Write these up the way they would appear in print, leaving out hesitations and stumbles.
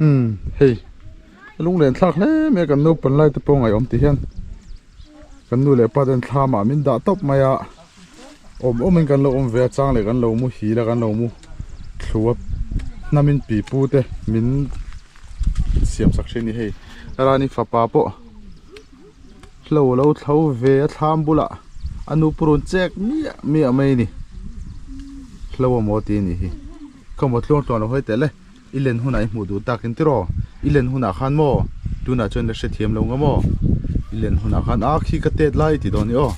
Umm hei lunglen thlak hle mai a kan naupang lai te pawh ngaihawm ti hian kan nu leh pa ten thlam ah min dah tawp mai a awm awm in kan lo awm ve a chang leh kan lo mu hil a kan lo mu thlu a hnam in pi pu te min siam sak thin a ni hei rani fapa pawh hlo lo thlo ve a thlam bulah a nu purun chek miah miah mai a ni hlo a maw tih a nih hi khawmaw tluang tluang lo hawi teh le. I len hunah i hmuh duh tak in tiraw? I len hunah khan maw? Tunah chuan la hrethiam lo nga maw? I len hunah khan a khi ka tet lai ti dawn i aw.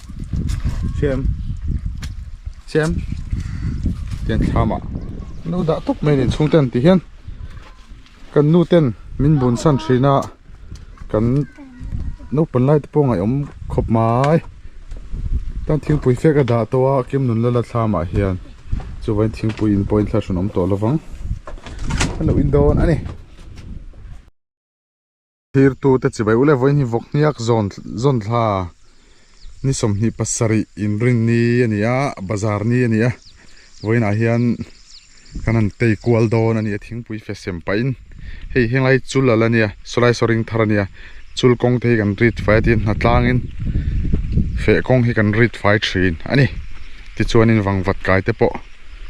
Hriam. Hriam. Tian thlamah lo dah tawp mai ni chhung ten ti hian kan nu ten min bun san thin a kan naupang lai te pawh ngaihawm khawp mai. Tan thingpui fek a dah tawh a kim nun lala thlamah hian. Chuvain thingpui in pawhin thla hran awm tawh lovang a lo in dawn a ni. Thirtu te chibai ule vawiin hi vawk hniak zawn zawn thla ni 27 inrin ni a ni a bazar ni a ni a vawiinah hian kan han tei kual dawn a ni a thingpui fe sem pahin hei henglai chul a la nia sawlai sawring thar a nia chul kawng te hi kan rit fai a tin hnatlangin feh kawng hi kan rit fai thin a ni tichuanin vangvat kai te pawh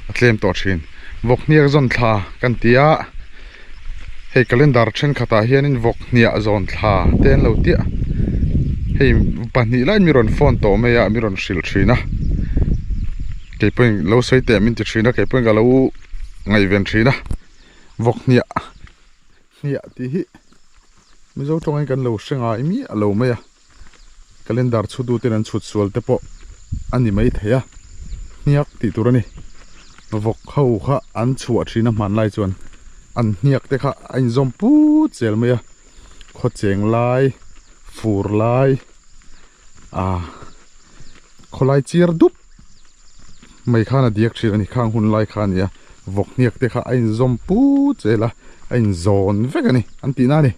a tlem tawh thin vawk hniak zawn thla kan ti a hei calendar thenkhatah hianin vawk hniah zawn thla te an lo tia hei pahnih laiin mi rawn phone tawh mai a mi rawn hrilh thin a keipawhin lo sawi teh min ti thin a keipawhin ka lo ngaihven thin a vawk hniah. Hniah tih hi Mizo tawngin kan lo hre ngai miah lo mai a, calendar chhutu ten an chhut sual te pawh a ni mai thei a, hniak tih tur a ni. Vawk ho kha an chhuah thin a hmanlai chuan an hniak te kha a inzawm put zel mai a, khawcheng lai, fur lai, ah khawlai chiar dup mai khan a diak thin a ni khang hun lai kha a ni a vawk hniak te kha a inzawm put zel a a inzawn vek a ni an tihna a ni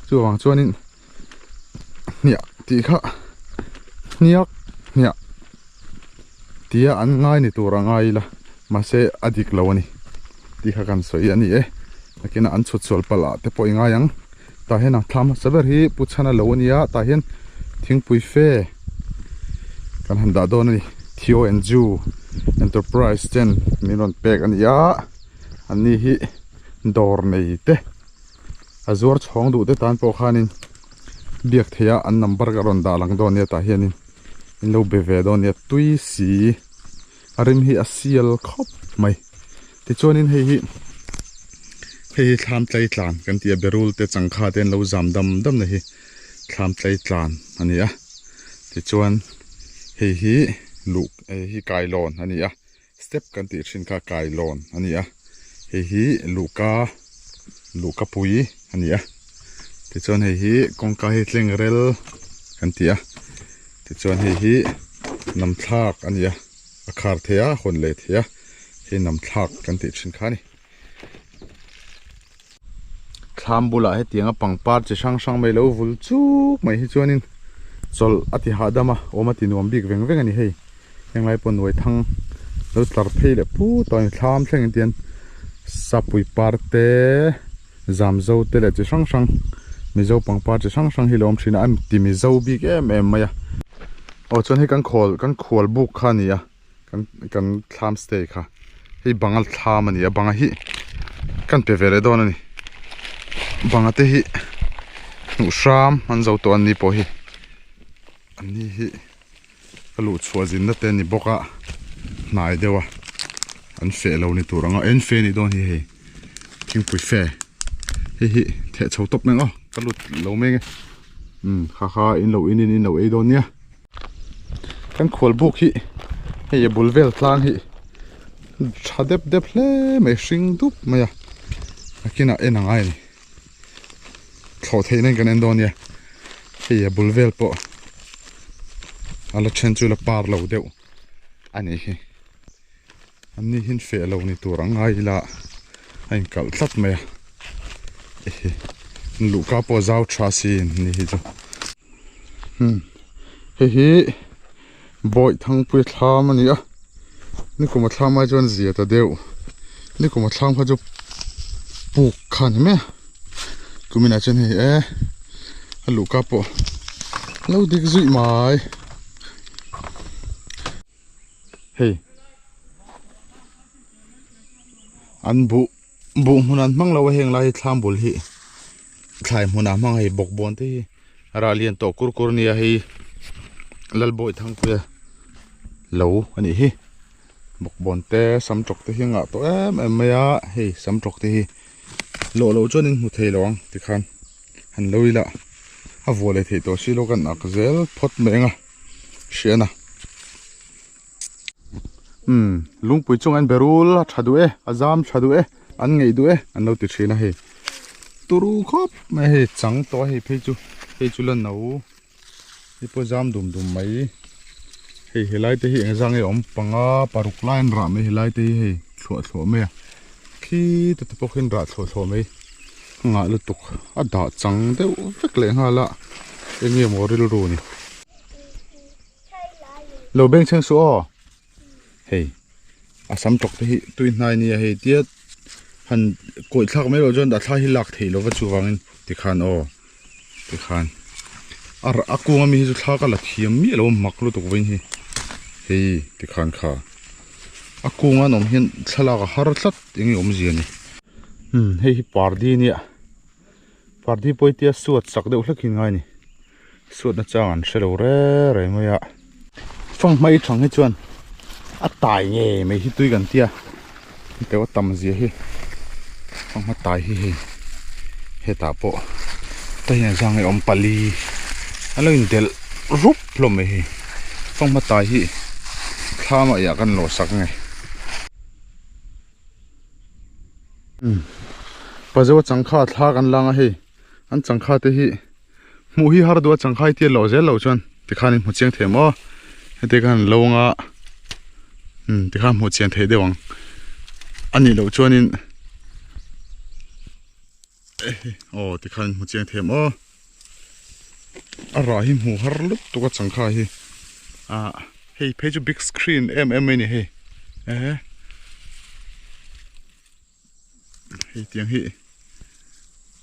chuvang chuanin hniah tih kha hniak hniah tia an ngai ni tur a ngai ila mahse a dik lo a ni tih kha kan sawi a ni e nakinah an chhut sual palh ah te pawh i ngai ang. Tah hian a thlam hmasa ber hi pu chhana lo a nia tah hian thingpui fe kan han dah dawn a ni Theo and Ju Enterprise ten min rawn pek a ni a an ni hi dawr nei te a zuar chhawng duh te tan pawh khanin biak theih a an number ka rawn dah lang dawn a nia tah hianin in lo be ve dawn a nia tui si a rim hi a sial khawp mai. Tichuanin hei hi hei hi thlam tlai tlan kan tih a berul te changkha te an lo zam dam dam na hi thlam tlai tlan a ni a tichuan hei hi luh hei hi kailawn a ni a step kan tih thin kha kailawn a ni a hei hi luhka luhka pui a ni a tichuan hei hi kawngka hi tleng rel kan ti a tichuan hei hi namthlak a ni a a khar thei a hawn leh thei a. Hei nam thlak kan tih thin kha a ni. Thlam bulah hetianga pangpar chi hrang hrang mai lo vul chuk mai hi chuanin chawlh a ti hahdam a, awm a ti nuam bik veng veng a ni hei. Henglai pawh nuai thang lo tlar phei leh put a ni thlam thlengin tian sapui par te zamzo te leh chi hrang hrang mizo pangpar chi hrang hrang hi lo awm thin a, a ti mizo bik em em mai a. Aw chuan hei kan khawl kan khual buk kha a ni a. Kan kan thlam stay kha hei banga thlam a ni a banga hi kan pe ve leh dawn a ni banga te hi hnuh hram an zo tawh an ni pawh hi an ni hi ka luh chhuah zin na te a ni bawk a hnai deuh a an feh lo ni tur ang a en fe a nih dawn hi hei thingpui fe hei hi theh chho tawp mai ang aw ka lut lo mai ang e umm kha kha in lo in in in lo ei dawn nia. Kan khual buk hi hei a bul vel tlang hi tha dep dep hle mai hring dup mai a nakinah en a ngai a ni thlawh theih nan kan en dawn nia hei a bul vel pawh a la then chu la par lo deuh a nih hi an ni hian feh lo ni tur ang ngai ila a inkalh tlat mai a ehe luhka pawh a zau tha si ni hi chu hmm hei hi bawih thangpui thlam a ni a nikum a thlam ai chuan zia ta deuh nikum a thlam kha chu puk kha a ni mai a. Kuminah chuan hei e a luhka pawh a lo dik zuih mai. Hei an buh buh hmun an hmang lo a heng lai hi thlam bul hi thlai hmun ah hmang a hei bawkbawn te hi rah lian tawh kur kur a nia hei Lalbawi Thangpuia lo a nih hi bawkbawn te sam tawk te hi a ngah tawh em em mai a hei sam tawk te hi lawh loh chuan in hmu thei lo ang tikhan han lo ila a vuah leh theih tawh si lo kan ak zel phawt mai ang a hriat a umm lungpui chungah hian berul a tha duh e a zam tha duh e an ngeih duh e an lo ti thin a hei turu khawp mai a hei chang tawh a hei phei chu hei chu la no hei pawh zam dum dum mai hei helai te hi eng zang nge awm panga paruk lai an rah mai helai te hi hei thluah thluah mai a khi te te pawh khi an rah thluah thluah mai nghah lutuk a dah chang deuh vek leh nghal a eng nge maw rilru ni. Lo beng chheng suh aw hei a sam tawk te hi tui hnai nia hei tia han kawih thlak mai loh chuan a thla hi lak theih lova chuvangin tikhan aw tikhan a a kung ami hi chu thla ka la thiam miah lo a mak lutuk vawiin hi hei tikhan kha a kung an awm hian thlalak a har tlat eng nge awmzia ni umm hei hi pardi ania pardi pawh hi tia suat sak deuh hlek hi an ngai a ni. Suatna chang an hre lo re re mai a. Fanghma i thang hi chuan a tai nge mai hi tui kan tia teu a tam zia hi fanghma tai hi hei hetah pawh ta hian zang hi a awm pali a lo in delh rup hlawm mai hei fanghma tai hi thlam ah iah kan lawh sak nge. Pazo changkha thla kan lang a hei an changkha te hi. Hmuh hi har duh a changkhai tir loh zel loh chuan tikhan in hmu chiang thei maw heti khan lo anga umm tikhan hmuh chian theih deuh ang a nih loh chuanin aw tikhan in hmu chiang thei maw a rah hi hmuh har lutuk a changkha hi ah hei phei chu big screen em em mai a ni hei ehe. Hei tiang hi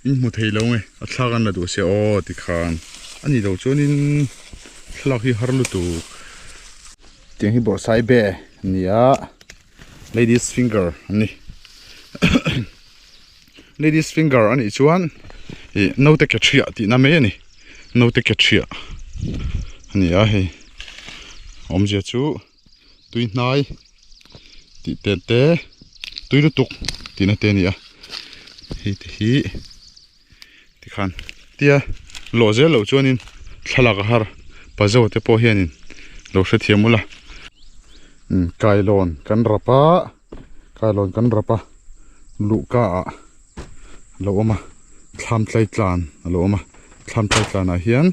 in hmu thei lo nge a thlak an la duh sia aw tikhan a nih loh chuanin thlalak hi har lutuk tiang hi bawrhsai be a ni a ladies finger an ni ladies finger a nih chuan ih naute ke thiah tihna mai a ni naute ke thiah a ni a hei awmzia chu. Tui hnai tih te te tui lutuk tihna te a ni a hei te hi tikhan tia lawh zel loh chuanin thlalak a har pazo te pawh hianin lo hrethiam ula umm kailawn kan rap a kailawn kan rap a luhka ah a lo awm a thlam tlai tlan a lo awm a thlam tlai tlan ah hian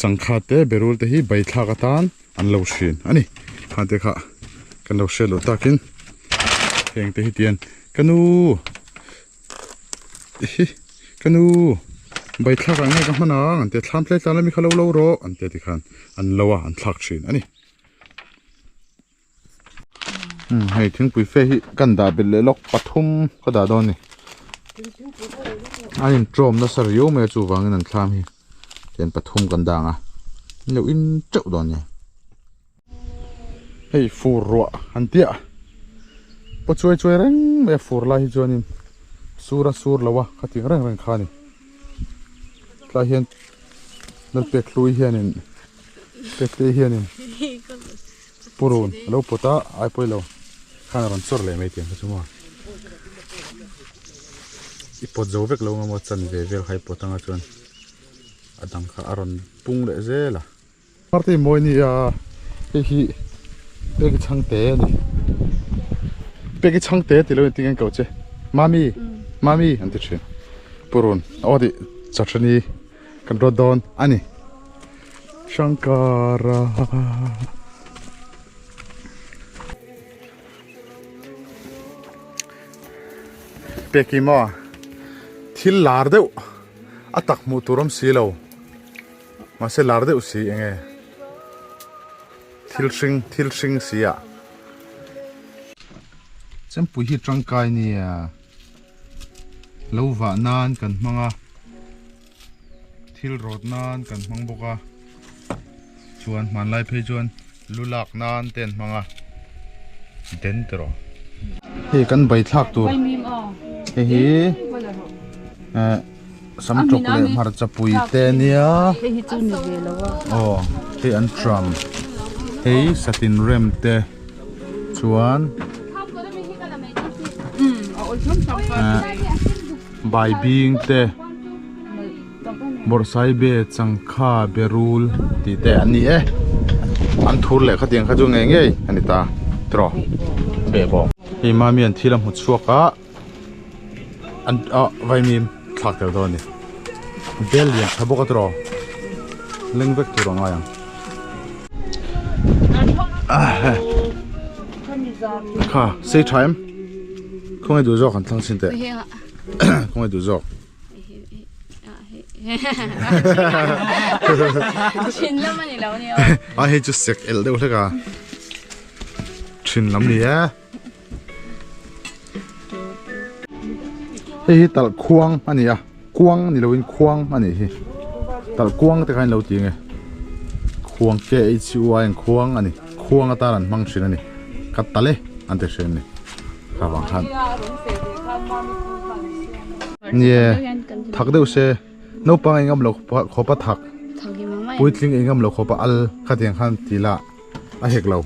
changkha te berul te hi bai thlak atan. An lo hrin a ni khan te kha kan lo hriat loh takin heng te hi tian ka nu hi ka nu bai thlak ah nge ka hman ang an tia thlam tlai tlan ami kha lo lo rawh an tia tikhan an lo a an thlak thin a ni umm hei thingpui fe hi kan dah belh leh lawk pathum ka dah dawn a ni a intawm nasa riau mai a chuvangin an thlam hi. Tian pathum kan dang a ni lo in teuh dawn nia hei fur ruah an tia paw chuai chuai reng mai a fur lai hi chuanin sur a sur lo a khating reng reng kha a ni tlai hian lalpek hlui hianin pek te hianin purun a lo pawt a ai pawilo khan a rawn chawr leh mai tiang kha chu maw i pawt zo vek lo ang a maw chanve vel kha i pawt anga chuan a dang kha a rawn pung leh zel a. Party mawi nia hei hi peki chhangte a ni peki chhangte tih lo in tinge an ko che mami mami an ti thin purun aw tih chawhthani kan rawt dawn a ni Shankara. Peki maw thil lar deuh a tak hmuh tur awm si lo mahse lar deuh si eng nge thil hring thil hring si ah chempui hi tangkai nia. Lo vah nan kan hmang a, thil rawt nan kan hmang bawk a, chuan hmanlai phei chuan lu lak nan te an hmang a, den te rawh. Hei kan bai thlak tur hei hi eh sam tawk leh hmarcha pui te ania aw hei an tram hei satin rem te. Chuan Baibing te Bawrhsaibe Changkha Berul tih te an ni e. An thur leh khatiang kha chu ngei ngei a ni ta tiraw behbawm. Hei mami an thil a hmu chhuak a an ah vaimim thlak tel dawn a ni. Bel lian tha bawk a tiraw leng vek tur a ngai ang. Kha sei tha em khawngaih duh zawk an thlang chhin teh khawngaih duh zawk a hei chu sek elh deuh hlek a thin lam ni e hei hi talh khuang a ni a kuang ni loin khuang a nih hi talh kuang te kha in lo ti nge khuang k h u i n khuang a ni khuang atan an hmang thin a ni ka tal e an ti hre a ni kha vang khan nie thak deuh se naupang engam lo khawpa thak puitling engam lo khawpa al khatiang khan ti la a hek lo.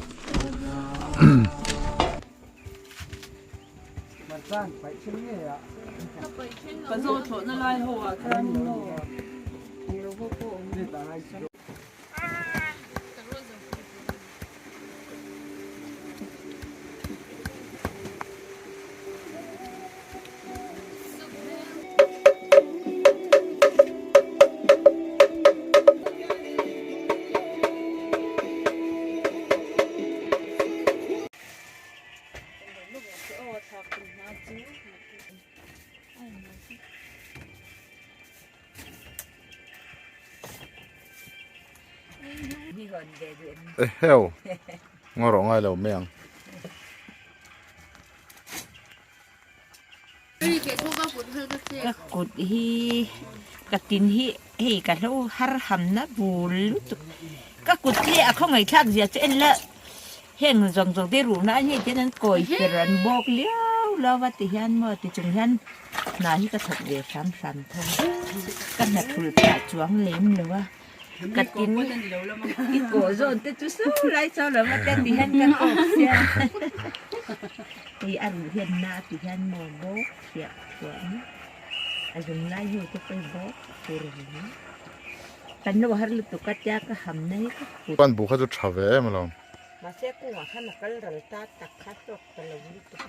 Eheu ngaw rawh ngai lo mai ang. Ka kut hi ka tin hi hei ka hlo har ham na bul lutuk ka kut hi a khawngaih thlak zia chu en la heng zawng zawng te ruhna a hei hian an kawi per an bawk liau liau a ti hian maw ti chung hian hna hi ka thawk ve hram hram tho ka hna thul phah chuang lem lo a. Ka tin i kawh zawn te chu saw lai chaw lo va te ti hian ka kawk sia. Hei a ruh hian na ti hian maw bawk thiah thuah mai. A zung lai hnu te pawh hi bawk tur a ni. Kan lo har lutuk a tia ka ham na hi ka kut. Chuan bu kha chu tha ve em alawm. Mahse kungah khan a kal ral ta tak kha hlawk ta lo lutuk.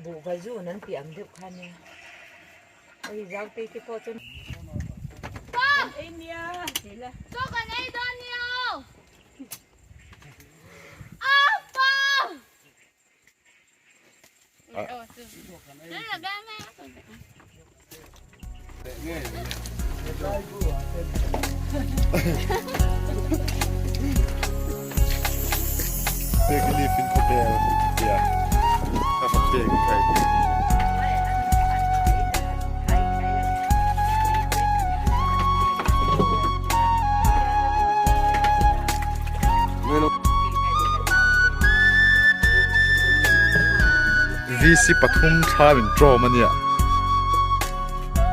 Buh va zun an tih ang deuh kha nia. Hei Zautei te pawh chuan kan ei nia ti la. Chaw kan ei dawn nia aw. Apa! VC pathum thla min tawm a nia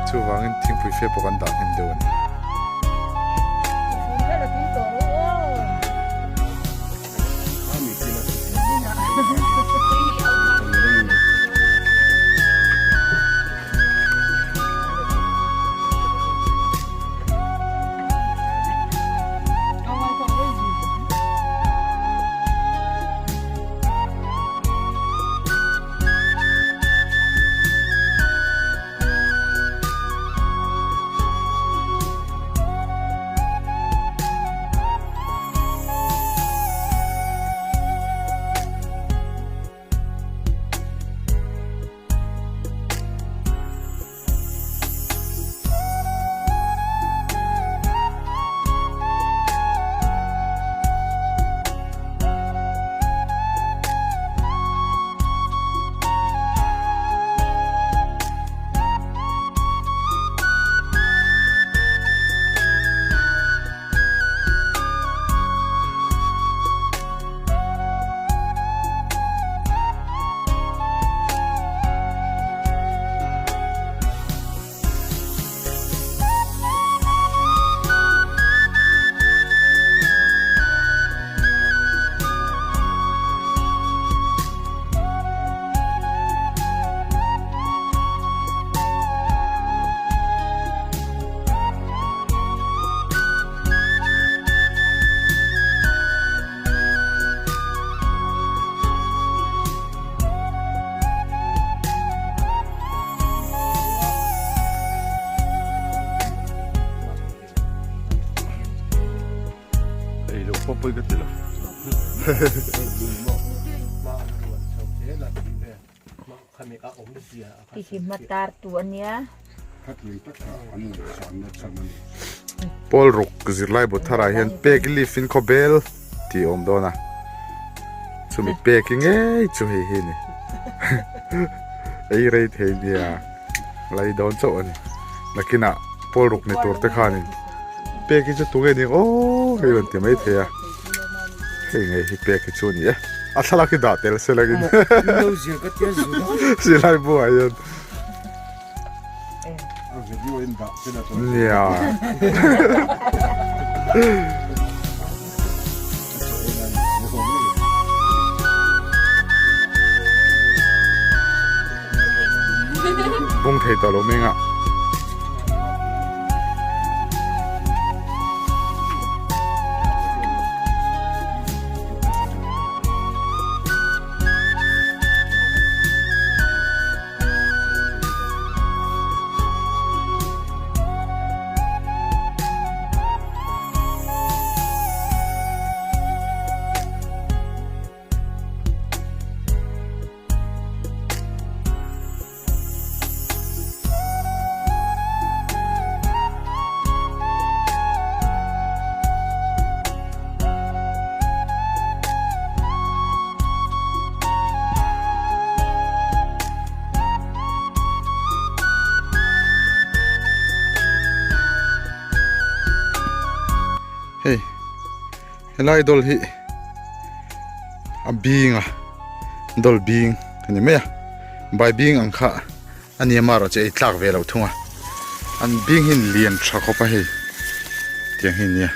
chuvangin thingpui fe pawh kan dah hnem deuh a ni. pawi ka ti lo. Ti hi hma tar tu a nia. Pawl ruk zirlai bu tharah hian pek leaf in khawbel tih a awm dawn a, chumi pek hi ngei chu hei hi a ni. Ei rei thei nia lai dawn chauh a ni. Nakinah pawl ruk ni tur te khanin pek hi chu tunge ni aw hei rawn ti mai thei a, hei ngei hi pek hi chu a ni e. A thlalak hi dah tel se langin zirlai buah hian. Nia. Bung thei tawh lo meng a. Hei helai dawl hi a bing a dawl bing a ni mai a bai bing ang kha a ni amaherawh chu ei tlak ve loh thung a an bing hi lian tha khawp a hei tiang hi a nia.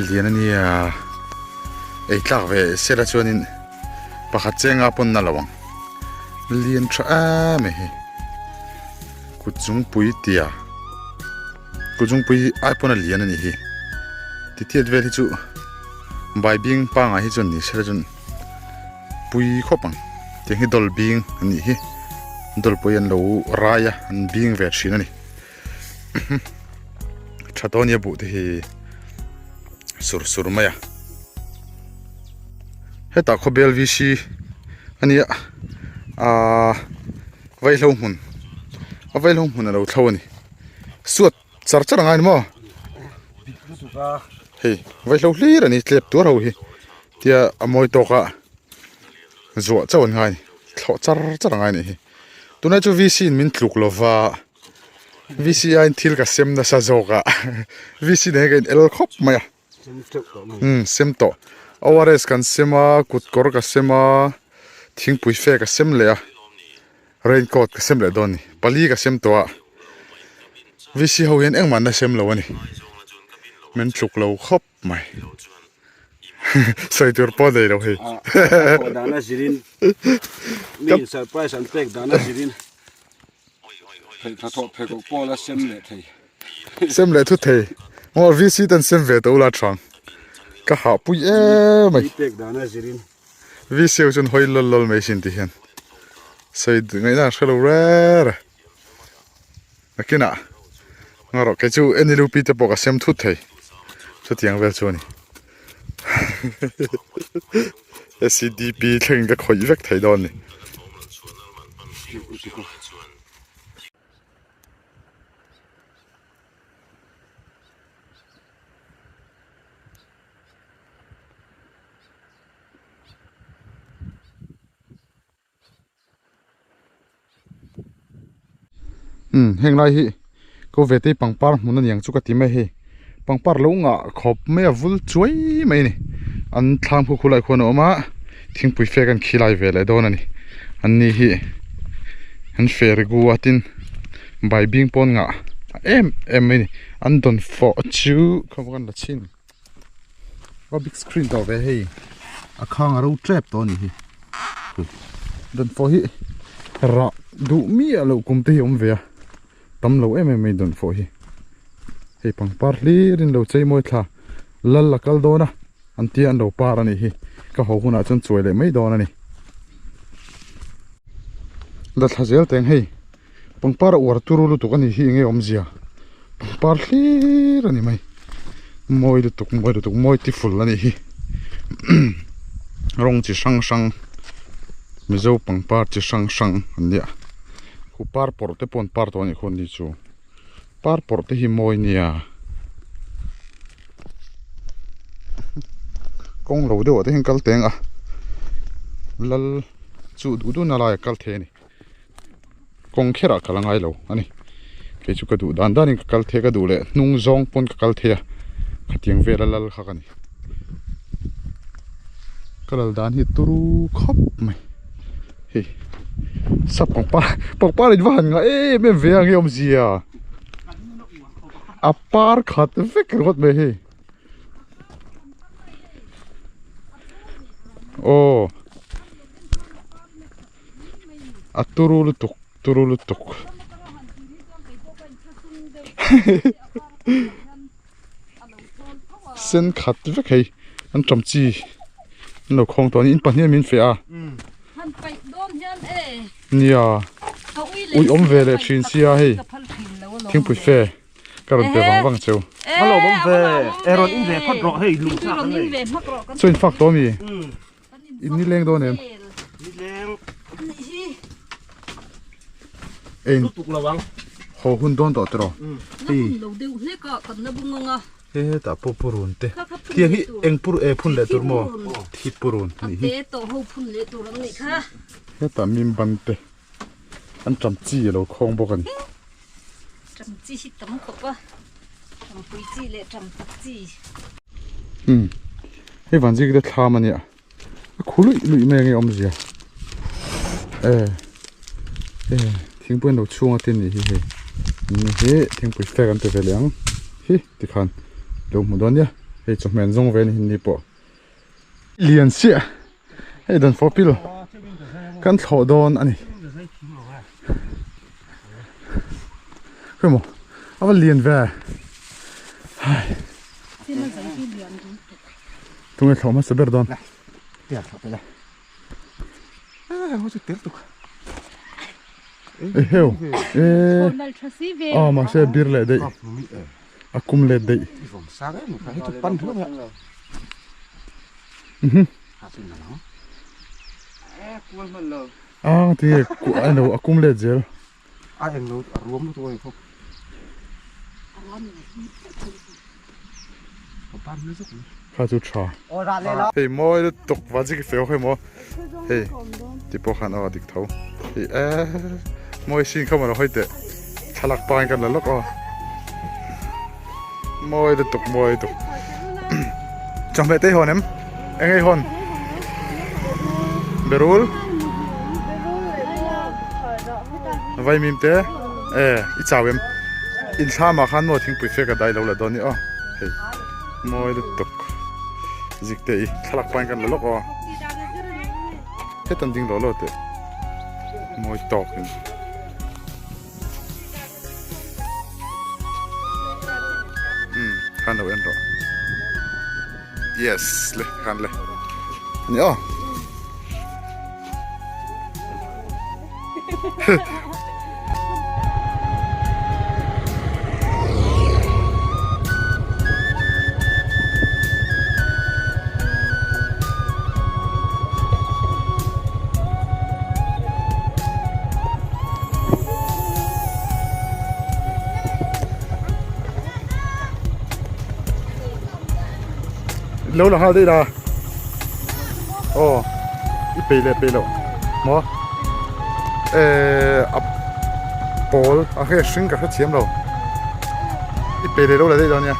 Lian a nia, ei tlak ve sela chuanin pakhat chenga pawn na lo ang. Lian tha em mai hei. Kut zungpui tia, kut zungpui ai pawn a lian a nih hi. Titiat vel hi chu bai bing pangai hi chuan ni sela chuan pui khawp ang. Tiang hi dawl bing a nih hi, dawl pawh hi an lo rai a, an bing ve thin a ni. Tha dawn nia buh te hi sur sur mai a hetah khawbel VC a nia ahh vaihlo hmun a vaihlo hmun a lo thlo a ni suat char char a ngai ni maw hei vaihlo hlir a ni tlep tuar ho hi tia a mawi tawk a zuah chauh an ngai a ni thlawh char char a ngai a nih hi tunah chu VC in min tluk lova. VC aiin thil ka sem nasa zawk a VC nen hian ka in el khawp mai a umm sem tawh ORS kan sem a kut kawr ka sem a thingpui fe ka sem leh a rain coat ka sem leh dawn a ni pali ka sem tawh a VC ho hian engmah an la sem lo a ni min tluk lo khawp mai sawi tur pawh nei lo hei dana zirin mi surprise an pek dana zirin thei tha thawh phei kawk pawh la sem leh thei sem leh thu thei maw VC ten sem ve tawh ula thang ka hah pui em mai pek dana zirin VC ho chuan hawi lawlh lawlh mai sin ti hian sawi ngaihna an hrelo rere Nakinah ngarawh kei chu NLUP te pawh ka sem thut thei chutiang vel chu a ni SCDP thlengin ka khawih vek thei dawn a ni. Umm heng lai hi ko ve te hi pangpar hmun a ni ang chu ka ti mai hei pangpar lo ngah khawp mai a vul chuai mai a ni an thlam khu khulai khuan a awm a thingpui fek an khilai ve leh dawn a ni an ni hi an fer gu a tin bai bing pawn ngah em em mai a ni an dawn fawh chu khaw kan la chhin a big screen tawh ve hei a khang a ro tep tawh a nih hi dan fawh hi rah duh miah loh kum te hi a awm ve a tam lo em em mai dan fawh hi hei pangpar hlir in lo chei mawi thla lal a kal dawn a an tia an lo par a nih hi ka haw hunah chuan chuai leh mai dawn a ni la thla zel teng hei pangpar a uar turu lutuk a nih hi enge awmzia pangpar hlir a ni mai. Mawi lutuk mawi lutuk mawi tiful a nih hi rawng chi hrang hrang mizo pangpar chi hrang hrang an nia khu par pawrh te pawh an par tawh a nih khaw ni chu par pawrh te hi mawi nia kawng lo deuh ah te hian kal teng a lal chu duh duh na lai ah kal thei a ni. Kawng kherah ka la ngai lo a ni. Kei chu ka duh dan danin ka kal thei a, ka duh leh hnung zawng pawn ka kal thei a, khatiang vela lal kha ka ni. Ka lal dan hi turu khawp mai. Hei sap pangpar pangpar in va han ngah em em ve ang hi awmzia. A par khat vek ringawt mai hei. Aw. A turu lutuk turu lutuk sen khat vek hei an ṭam chi an lo khawng tawh a ni in pahnih min feh a nia ui awm ve leh ṭhin sia hei thingpui fe ka rawn pe vang vang cheu chaw in fak tawh ami. In ni leng dawn em? Ni leng. Ein. Lutuk lo ang. Haw hun dawn tawh tiraw? Na hun lo deuh hlek a kan la bung ang a. He hetah pawh purun te. Tiang hi eng pur e phun leh tur maw? Thi purun nih hi. A te tawh ho phun leh tur ang nih kha. Hetah mim ban te an ṭam chi a lo khawng bawk a ni. Ṭam chi hi tam khawp a, ṭam pui chi leh ṭam tak chi. Umm hei van zik te thlam a nia a khu luih luih mai ange awmzia e e thingpui an lo chhung a tin nih hi hei ni hi thingpui fek an ti ve leh ang hi tikhan lo hmu dawn nia hei chawhmeh an zawng ve a ni hi ni pawh. Lian chiah hei dan fawh pil kan thlawh dawn a ni khawimaw a va lian ve hai tunge thlawh hmasa ber dawn eheu eh aw mahse bir leh daih. A kum let daih. A tinge a lo a kum let zel. A eng lo a ruam lutuk a ni khawp. Kha chu tha. Hei mawi lutuk vanzi ki fel hei maw. Hei ti pawh khan aw a dik tho. Hei eh mawi sin kha maw lo hawi teh. Thlalak pain kan la lawk aw. Mawi lutuk mawi lutuk. Chawhmeh te i hawn em? Eng nge i hawn? Berul? Vaimim te? Eh i chau em? Inthlam ah khan maw thingpui fe ka dai lo la dawn ni aw. Hei mawi lutuk. Zik te i thlalak pain kan la lawk aw. Hetan ding lo lo teh. Mawi tawk in. Umm khan lo en rawh yes le khan le ani aw Lo la nghal daih la aw i peih leh peih loh maw ehh a pawl a hre hring ka hrethiam lo i peih leh lo la daih dawn nia.